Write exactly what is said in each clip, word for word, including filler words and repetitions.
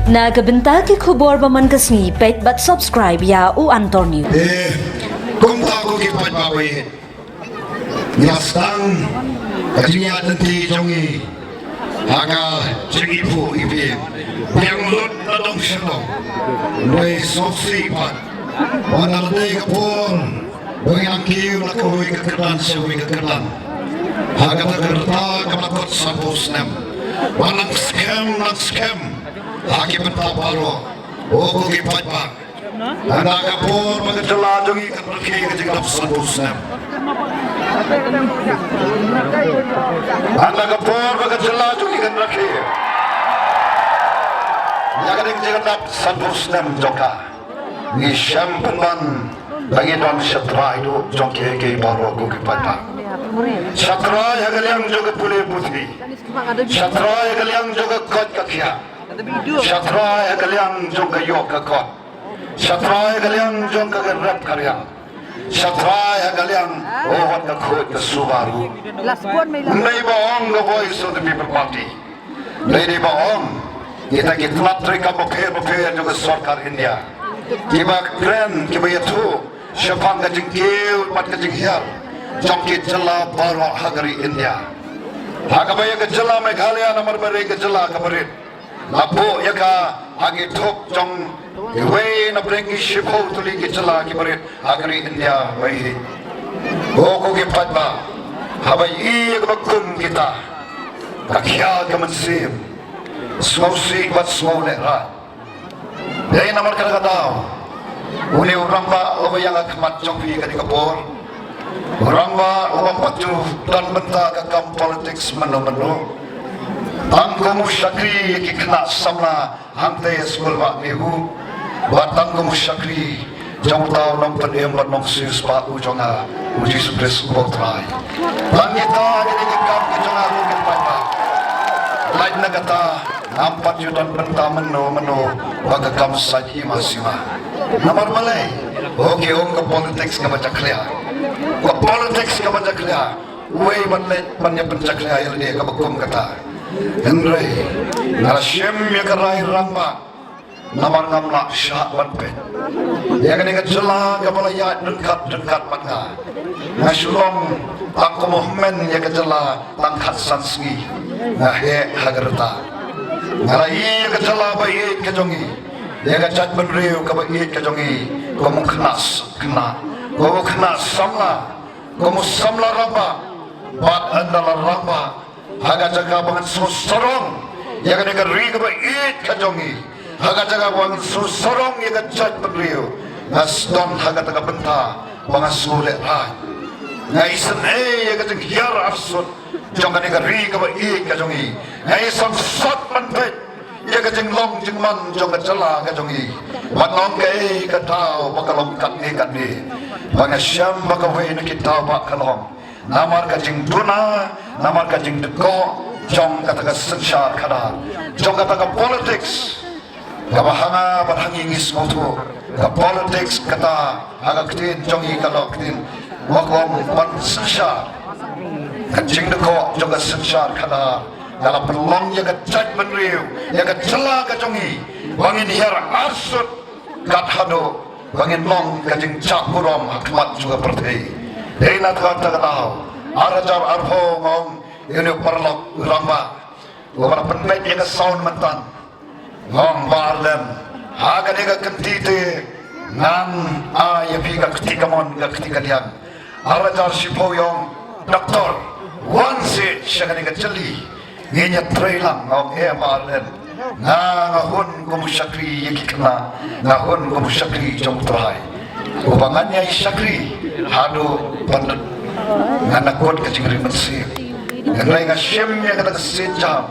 Na ka bynta ki khubor ba man ka sngi, peit bad subscribe ïa u Antonio. Eh, kumta ko ki paidbah ba ïeit. Ngi la sdang ka jingïaid lynti jong ngi ha ka jingïaid phuh ïaid pyrshah. Biang lut na dong sha dong. Wei sop si pat. Wan na lade ka por. Wei nang kiew na kawei ka kyrdan sha wei ka kyrdan. Ha kata ka rta ka la kot sanphew snem. Wan nang skhem, nang skhem. Ha ki bynta baroh. O ko ki paidbah. Ynda ka por ba ka jylla jong ngi kan rakhe ka jingdap sanphew snem. Ynda ka por ba ka jylla jong ngi kan rakhe ïa ka jingdap sanphew snem jong ka, ngi shem pynban ba ngi don sha trai duh jong kiei kiei baroh ko ki paidbah. Sha trai ha ka liang jong ka pule puthi. Sha trai ha ka liang jong ka koit ka khiah. Sha trai ha ka liang jong ka ïoh ka kot. Sha trai ha ka liang jong ka rep ka riang. Sha trai ha ka liang, oh, wat ka khuid ka suba ruh. Ym dei ba ong ka Voice of the People Party. Ym dei ba ong kita ki tnat treikam bapher bapher jong ka sorkar India, kiba kren, kiba ïathuh shaphang ka jingkiew bad ka jinghiar jong ki jylla baroh ha ka ri India. Ha kaba ïa ka jylla Meghalaya namar ba dei ka jylla kaba rit, la buh ïa ka ha ki thup jong kiwei na pdeng ki shiphew tylli ki jylla kiba rit ha ka ri India ba ïeit. Ko ko ki paidbah, haba ïohi ïa kaba kum kita, ka khia ka mynsiem, sngewsih bad sngewlehraiñ. Dei namar kata ka daw, une u rangbah uba ïeng ha khmat jong phi kane ka por, u rangbah uba ym pat ju don bynta ka kam politics mynno mynno. Tang kum u shakri ïa ki khynnah samla hangtei skul bah NEHU, bad tang kum u shakri jong uta u nongpynim bad nongsiewspah u jong nga, u Jisu Khrist uba u Trai. Tang kita kine ki kam ki jong nga ruh ki paidbah. Lait na kata, ngam pat ju don bynta mynno mynno ba ka kam sait hima sima. Namar balei? Ho ki ong ka politics kaba jakhlia. Ka politics kaba jakhlia. Uei ban leit ban ïa pynjakhlia ïa lade kaba kum kata. Hynrei nga la shim ïa ka rai rangbah. Namar ngam lah shah ban peit ïa kane ka jylla kaba la ïaid ryngkat ryngkat bad nga. Nga shu long tang kum u hynmen ïa ka jylla tang khatsan sngi. Nga heh ha ka rta. Nga la ïohi ïa ka jylla ba ïeit ka jong ngi, ïa ka jaitbynriew kaba ïeit ka jong ngi, kum u khynnah khynnah, kum u khynnah samla, kum u samla rangbah, bad ynda la rangbah, ha ka jaka ba ngan sngewsarong ïa kane ka ri kaba ïeit ka jong ngi, ha ka jaka ba ngan sngewsarong ïa ka jaitbynriew, nga sdang ha kata ka bynta ba nga sngewlehraiñ. Nga isynei ïa ka jinghiar arsut jong kane ka ri kaba ïeit ka jong ngi. Nga isynei sat ban peit ïa ka jinglong jingman jong ka jylla ka jong ngi. Ban long kaei ka daw ba ka long katne katne, ba nga shem ba kawei na ki daw ba ka long namar ka jingduna, namar ka jingdkoh jong kata ka synshar khadar, jong kata ka politics. Kaba ha nga bad ha ngi ngi sngewthuh, ka politics kata ha ka ktien jong ngi ka long ktien ba ka ong ban synshar. Ka jingdkoh jong ka synshar khadar ka la pynlong ïa ka jaitbynriew, ïa ka jylla ka jong ngi, ba ngin hiar arsut kat haduh ba ngin long ka jingjah burom ha khmat jong ka pyrthei. Dei na kata ka daw, ar hajar arphew, nga ong ïa une u paralok u rangbah uba la pynbeit ïa ka sound mynta. Nga ong Bah Ardent, ha kane ka kynti te ngan ai ïa phi ka kti kamon ka kti kadiang. Ar hajar shiphew, ong Doktor, wan seh sha kane ka jylli, ngin ïatrei lang. Nga ong, eh Bah Ardent, nga, nga hun kum u shakri ïa ki khynnah, nga hun kum u shakri jong u Trai. Uba ngan ïai shakri haduh ban dep, ngan ïakut ka jingri mynsiem. Hynrei nga shim ïa kata ka sienjam,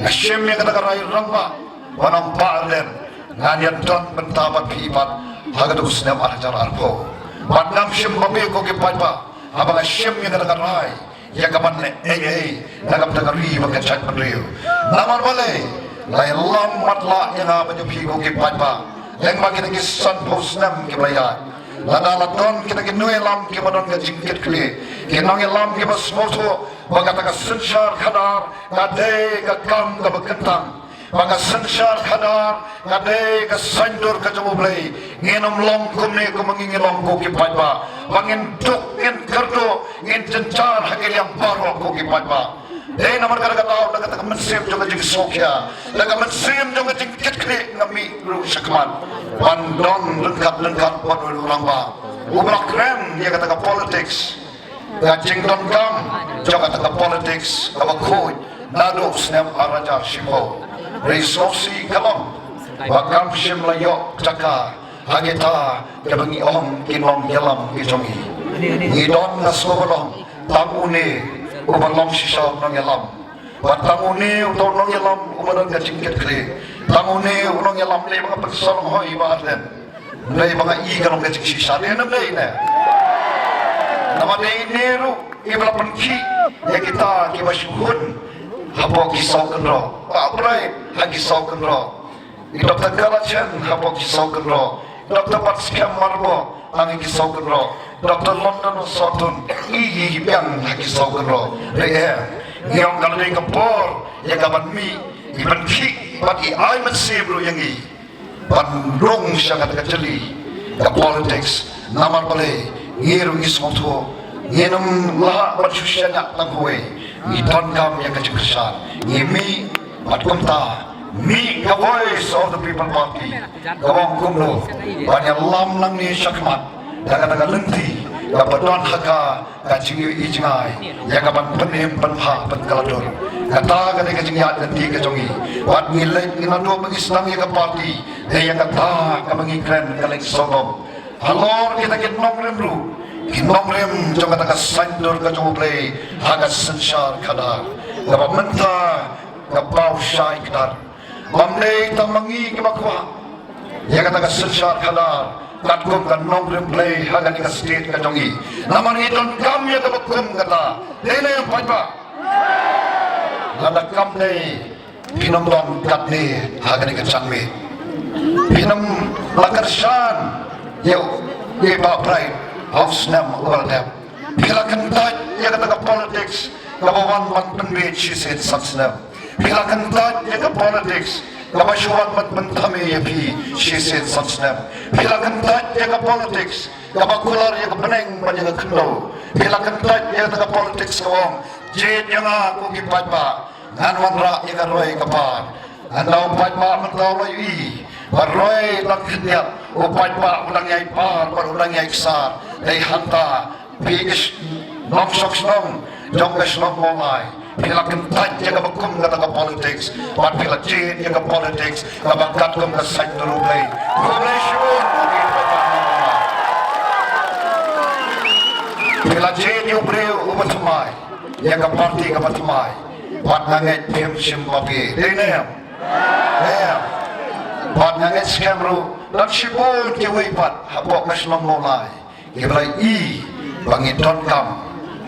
nga shim ïa kata ka rai rangbah, ban ong Bah Ardent, ngan ïa don bynta bad phi pat ha katu ka snem ar hajar arphew. Bad ngam shym babe ko ki paidbah haba nga shim ïa kata ka rai ïa ka ban leh ei ei na ka bynta ka ri bad ka jaitbynriew. Namar balei? La ïalam matlah ïa nga bad ïa phi ko ki paidbah lyngba kita ki sanphew snem kiba la ïaid. Lada la don kita ki nongïalam kiba don ka jingkitkhlieh, ki nongïalam kiba sngewthuh ba kata ka synshar khadar ka dei ka kam kaba kyntang, ba ka synshar khadar ka dei ka saiñdur ka jong U Blei. Ngin ym long kumne kum ngi ngi long ko ki paidbah ba ngin duk, ngin kyrduh, ngin jynjar ha ki liang baroh ko ki paidbah. Dei namar kata ka daw, da kata ka mynsiem jong ka jingsngewkhia, da ka mynsiem jong ka jingkitkhlieh, nga mih ruh shakhmat ban don ryngkat ryngkat bad u rangbah uba la kren ïa kata ka politics. Ka jingdonkam jong kata ka politics kaba khuid naduh snem ar hajar shiphew. Hynrei sngewsih ka long ba kam shym la ïoh jaka ha kita kiba ngi ong ki nongïalam ki jong ngi. Ngi don, nga sngew ba long tang une uba long shisha u nongïalam. Bad tang une uta u nongïalam uba don ka jingkitkhlieh. Tang une u nongïalam, ne ba nga pynshong hoi ba Ardent, ne ba nga i ka long ka jingshisha, ne namar ne, namar ne, ne ruh iba la pynkhih ïa kita kiba shu hun hapoh ki saw kynroh, Bah Bright ha ki saw kynroh, i Doktor Kalachen hapoh ki saw kynroh, Doktor Batskhem Marbok ha ki saw kynroh, Doktor London Sotun i i biang ha ki saw kynroh. Re eh, ngi ong ka la dei ka por ïa ka ban mih, i ban khih bad i ai mynsiem ruh ïa ngi ban rung sha kata ka jali ka politics. Namar balei? Ngi ruh ngi sngewthuh ngin ym lah ban shu shaniah tang hawei. Ngi donkam ïa ka jingkyrshan. Ngi mih bad kumta mih ka Voice of the People Party ka ong kumno ban ïalam nangne shakhmat da kata ka lynti kaba don ha ka ka jingïohi jngai ïa ka ban pynim pynphah pynkylla dur. Kata ka dei ka jingïaid lynti ka jong ngi. Wat ngi leit ngi naduh ba ngi sdang ïa ka party, dei ïa kata kaba ngi kren ka leit sawdong. Halor kita ki nongrim ruh, ki nongrim jong kata ka saiñdur ka jong U Blei ha ka synshar khadar, kaba mynta ka baw shai kdar. Bym dei tang ma ngi kiba kwah ïa kata ka synshar khadar katkum ka nongrim Blei ha kane ka state ka jong ngi. Namar ngi donkam ïa kaba kum kata. Dei ne em paidbah? Lada kam dei, phin ym don katne ha kane ka janmiet. Phin ym la kyrshan ïa u, ïa i Bah Bright ha u snem uba la dep. Phi la kyntait ïa kata ka politics kaba wan ban pynbeit shisien san snem. Phi la kyntait ïa ka politics kaba shu wan ban pynthame ïa phi shisien san snem. Phi la kyntait ïa ka politics kaba kular ïa ka bneng bad ïa ka khyndew. Phi la kyntait ïa kata ka politics ka ong, jied ïa nga ko ki paidbah, ngan wanrah ïa ka roi ka par. Ynda u paidbah mynta u la ïohi ba roi dang khyndiat, u paidbah u dang ïai par bad u dang ïai ksar. Dei hangta phi ki sh-, nongshong shnong jong ka shnong Mawlai, phi la kyntait ïa kaba kum kata ka politics bad phi la jied ïa ka politics kaba katkum ka saiñdur U Blei. Khublei shibun. Phi la jied ïa u briew uba thymmai, ïa ka party kaba thymmai. Bad nga ngeit phim shym ba phi. Dei ne em? Em. Bad nga ngeit skhem ruh don shibun kiwei pat hapoh ka shnong Mawlai kiba la i ba ngi donkam.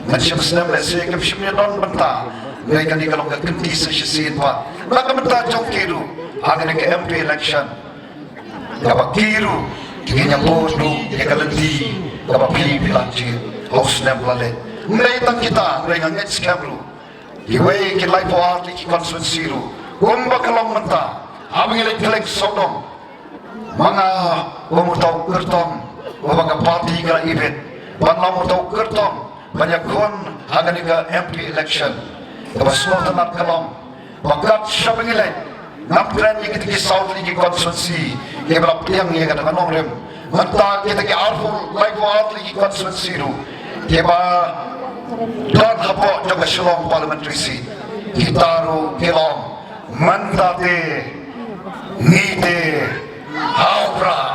Ngan shim snem lehse kim shym ïa don bynta. Ngi kane ka long ka kynti sa shisien pat na ka bynta jong ki ruh ha kane ka M P election. Kaba ki ruh kin ïa bud ruh ïa ka lynti kaba phi phi la jied ha u snem ba la leit. Ym dei tang kita, hynrei nga ngeit skhem ruh kiwei ki laiphew ar tylli ki constituency ruh kumba ka long mynta. Haba ngi leit khlem sawdong, ma nga kum uta u kyrtong uba ka party ka la ibit ban long uta u kyrtong ban ïakhun ha kane ka M P election. Kaba sngewtynnat ka long ba kat shaba ngi leit, ngam kren ïa kita ki saw tylli ki constituency kiba la pdiang ïa kata ka nongrim. Mynta kita ki arphew, laiphew ar tylli ki constituency ruh kiba don hapoh jong ka Shillong parliamentary seat, kita ruh ki long mynta te, ngi te, ha u Prah.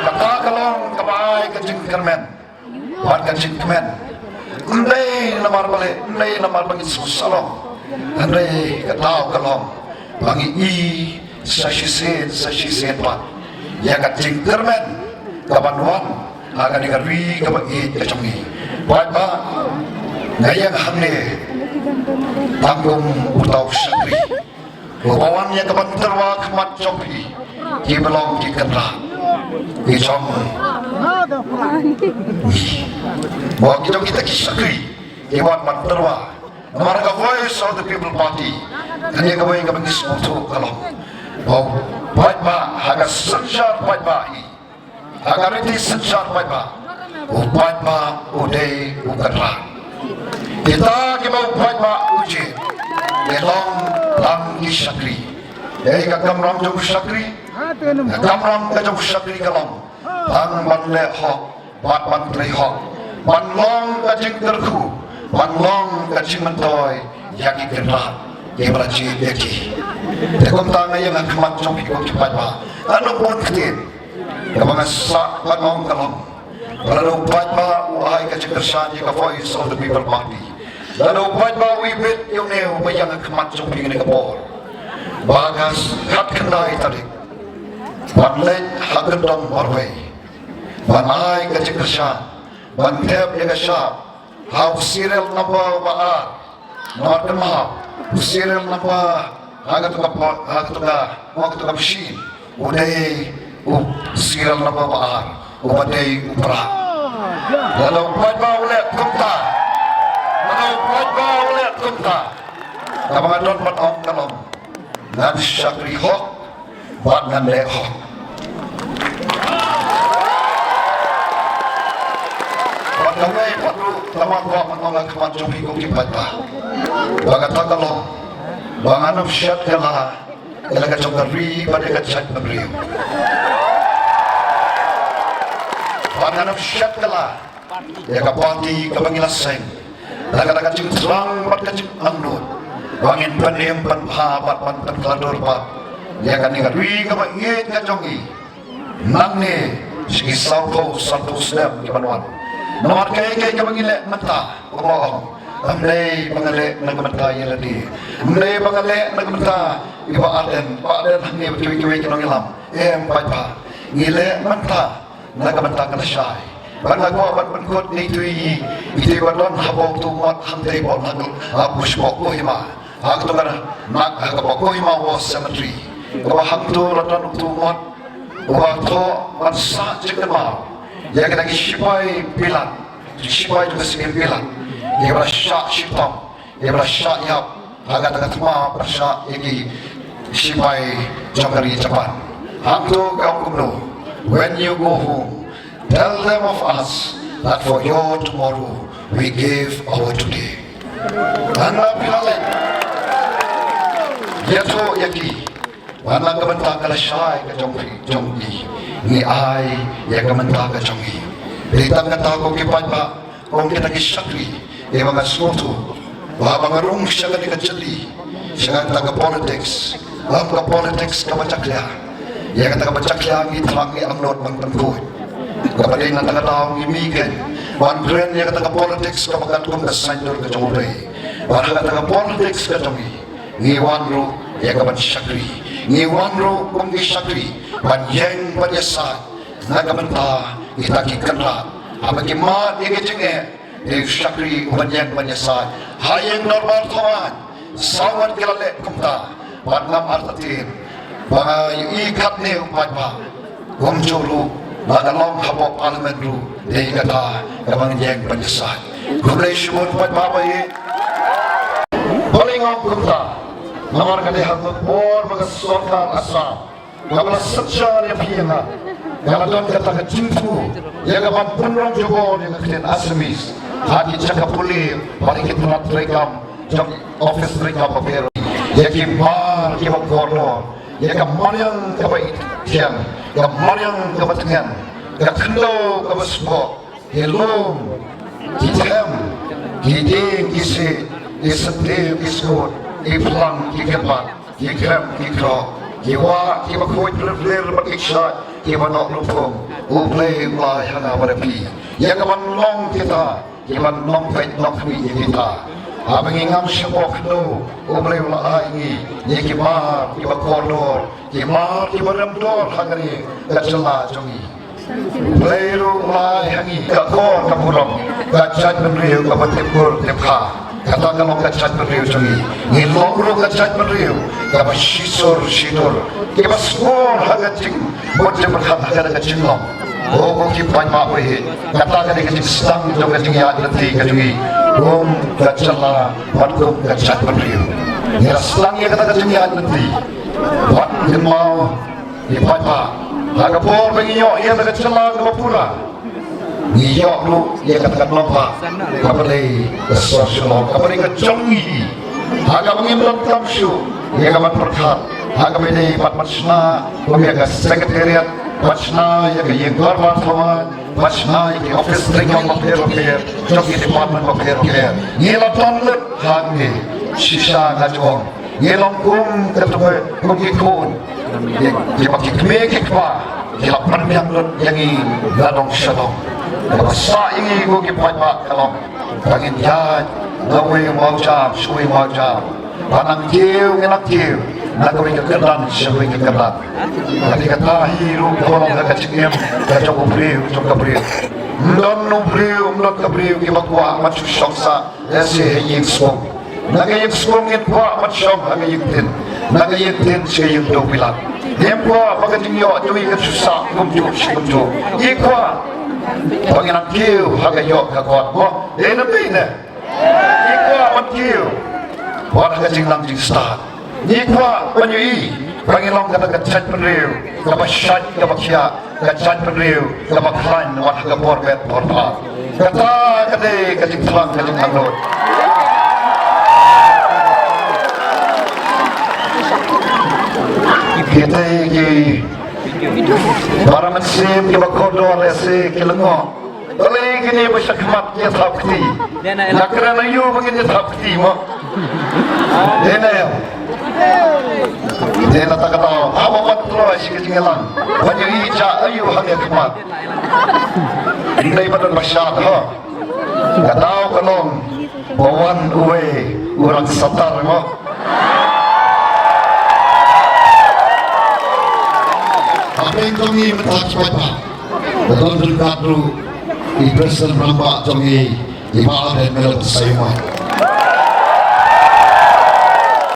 Kata ka long kaba ai ka jingkyrmen bad ka jingkmen. Ym dei namar balei, ym dei namar ba ngin sngewsarong, hynrei ka daw ka long ba ngi i sa shisien sa shisien pat ïa ka jingkyrmen kaban wan ha kane ka ri kaba ïeit ka jong ngi. Paidbah, nga ïeng hangne tang kum uta u shakri uba wan ïa kaban tyrwa khmat jong phi, kiba long ki kynrad ki jong ngi, mo, ki jong kita ki shakri kiba wan ban tyrwa Namar ka Voice of the People Party, kane kawei kaba ngi sngewthuh ka long ba u paidbah ha ka synshar paidbah hi, ha ka riti synshar paidbah, u paidbah u dei u kynrad. Kita kiba u paidbah u jied, ki long tang ki shakri. Dei ka kamram jong u shakri, ka kamram ka jong u shakri ka long tang ban leh hok, ban ban trei hok, ban long ka jingkyrkhu, ban long ka jingmyntoi ïa ki kynrad kiba la jied ïa ki. Te kumta nga ïeng ha khmat jong phi ko ki paidbah, nga ong bun ktien. Kaba nga sah ban ong ka long, lada u paidbah u ai ka jingkyrshan ïa ka Voice of the People Party, lada u paidbah u ibit ïa une uba ïeng ha khmat jong phi kane ka por, ba ka khatkhyndai tarik ban leit ha kyndong marwei ban ai ka jingkyrshan, ban thep ïa ka shap ha u serial number ba ar. Namar kynmaw, u serial number ha katu ka po-, ha katu ka, ha katu ka machine, u dei u serial number ba ar, uba dei u prah. Lada u paidbah u leh kumta, lada u paidbah u leh kumta, kaba nga don ban ong ka long, ngan shakri hok bad ngan leh hok. Bad kawei pat ruh, tang ba kwah ban ong ha khmat jong phi ko ki paidbah, ba kata ka long ba ngan ym shet kylla ïa la ka jong ka ri bad ïa ka jaitbynriew. Ba ngan ym shet kylla ïa ka party kaba ngi la seng, la ka, la ka jingthrang bad ka jingangnud, ba ngin pynim pynbha bad ban pynkhlatur bad ïa kane ka ri kaba ïeit ka jong ngi nangne sha ki sawphew, sawphew snem kiban wan. Namar kaei kaei kaba ngi leh mynta, kumba ong, ym dei ba nga leh na ka bynta ïa lade, ym dei ba nga leh na ka bynta ïa Bah Ardent, Bah Ardent hangne bad kiwei kiwei ki nongïalam. Em paidbah, ngi leh mynta na ka bynta ka lashai. Bad nga kwah ban pynkut ïa itu i, itu i ba don hapoh utu u mot hangtei hapoh Nagul, ha bush hapoh Kohima, ha katu ka, na, ha ka Kohima War Cemetery, kaba hangtu la don utu u mot uba thoh ban sah jingkynmaw ïa kita ki shipai bilat, ki shipai jong ka Syiem Bilat, kiba la shah shitom, kiba la shah ïap ha kata ka thma pyrshah ïa ki shipai jong ka ri Japan. Hangtu ka ong kumno: "When you go home, tell them of us that for your tomorrow we gave our today." Hangta phi la leit, ïathuh ïa ki, wan na ka bynta ka lashai ka jong phi, jong ngi, ngi ai ïa ka bynta ka jong ngi. Dei tang kata ko ki paidbah, kum kita ki shakri, ïa ba nga sngewthuh ba haba nga rung sha kane ka jylli, sha kata ka politics, ym ka politics kaba jakhlia. Ïa kata kaba jakhlia ngi thrang, ngi angnud ban pynkhuid. Kaba dei na kata ka daw ngi mih keiñ ban kren ïa kata ka politics kaba katkum ka saiñdur ka jong U Blei. Bad ha kata ka politics ka jong ngi, ngi wan ruh ïa ka ban shakri, ngi wan ruh kum ki shakri ban ïeng ban ïasaid na ka bynta kita ki kynrad. Haba ki mad ïa ki jingeh, dei u shakri u ban ïeng ban ïasaid ha ïing dorbar thawaiñ. Saw ngut ki la leh kumta, bad ngam artatien ba nga ïohi katne, u paidbah, kumjuh ruh lada long hapoh Parliament ruh, dei kata kaba ngan ïeng ban ïasaid. Khublei shibun paidbah ba ïeit. Balei nga ong kumta? Namar ka dei ha ka por ba ka sorkar Assam kaba la synshar ïa phi ïa nga, ka la don kata ka jingthmu ïa ka ban pynrung jubor ïa ka ktien Assamese ha ki jaka pule bad ha ki tnat treikam jong ki office treikam ba pher, ïa ki mar kiba kordor, ïa ka mariang kaba ithiang, ka mariang kaba tngen, ka khyndew kaba spok, ki lum, ki them, ki dieng, ki siej, ki syntiew, ki skud, ki phlang, ki kyrpad, ki khlem, ki khrok, ki wah, kiba khuid blir blir bad ki kshaid kiba noh lupung. U Blei u ai ha nga bad ha phi ïa ka ban long kita kiban nongpeit nongkhmih ïa kita. Haba ngi ngam shapoh khyndew, U Blei u la ai ngi ïa ki mar kiba kordor, ki mar kiba rem dor ha kane ka jylla jong ngi. U Blei ruh u la ai ha ngi ka kor ka burom, ka jaitbynriew kaba tip kur tip kha. Kata ka long ka jaitbynriew jong ngi. Ngi long ruh ka jaitbynriew kaba shisur shidur, kiba sngewbha ha ka jingbud jingpyrkhat, ha ka jinglong. O ko ki paidbah ba ïeit, kata ka dei ka jingsdang jong ka jingïaid lynti ka jong ngi. Kum ka jylla bad kum ka jaitbynriew, ngi la sdang ïa kata ka jingïaid lynti. Bad ngin mut ïa phi ba ha ka por ba ngi ïoh ïa kata ka jylla kaba pura, ngi ïoh ruh ïa kata ka nongpah kaba dei ka sor Shillong, kaba dei ka jong ngi. Ha kaba ngim donkam shuh ïa ka ban pyrkhat, ha kaba dei ban, ban shna kum ïa ka secretariat, ban shna ïa ka ïing dorbar thaw, ban shna ïa ki office training bapher bapher jong ki department bapher bapher. Ngi la don lut hangne, shisha nga ong, ngi long kum ka tnga, kum ki khun. Ki, kiba ki kmie ki kpa ki la pynbiang lut ïa ngi na dong sha dong. Kaba sah ïa ngi kum ki paidbah ka long ba ngin ïaid na uwei u mawjam sha uwei u mawjam. Ba nang kiew ngin nang kiew, na kawei ka kyrdan sha kawei ka kyrdan. Kata hi ruh ka long ka jingim ka jong u briew jong ka briew. Ym don u briew, ym don ka briew kiba kwah ban shu shong sah lehse ha ïing sbun. Na ka ïing sbun ngin kwah ban shong ha ka ïing tin, na ka ïing tin sha ka ïing dewbilat. Ngim kwah ba ka jingïoh jong ngi kan shu sah kumjuh shi kumjuh. Ngi kwah ba ngin nang kiew ha ka ïoh ka kot mo. Dei ne ym dei ne? Ngi kwah ban kiew wat ha ka jingnang jingstad. Ngi kwah ban ïohi ba ngi long kata ka jaitbynriew kaba shait kaba khiah, ka jaitbynriew kaba khlaiñ wat ha ka bor bet bor phad. Kata ka dei ka jingthrang ka jingangnud. Kita ki para mynsiem kiba kordor lehse ki lyngngoh. Balei kine ba sha khmat ïa thap kti? Na kren aïu ba ngin ïa thap kti mo? Dei na ïa. Dei na ta ka daw haba wan kloi shi ka jingïalang ban ïa i ja aïu ha ïa khmat. Dei ba don ba sha ho. Ka daw ka long ba wan uwei u rang satar mo. Hapdeng jong ngi mynta ki paidbah. Ka don ryngkat ruh i President rangbah jong ngi, i Bah Ardent Miller Basaiawmoit.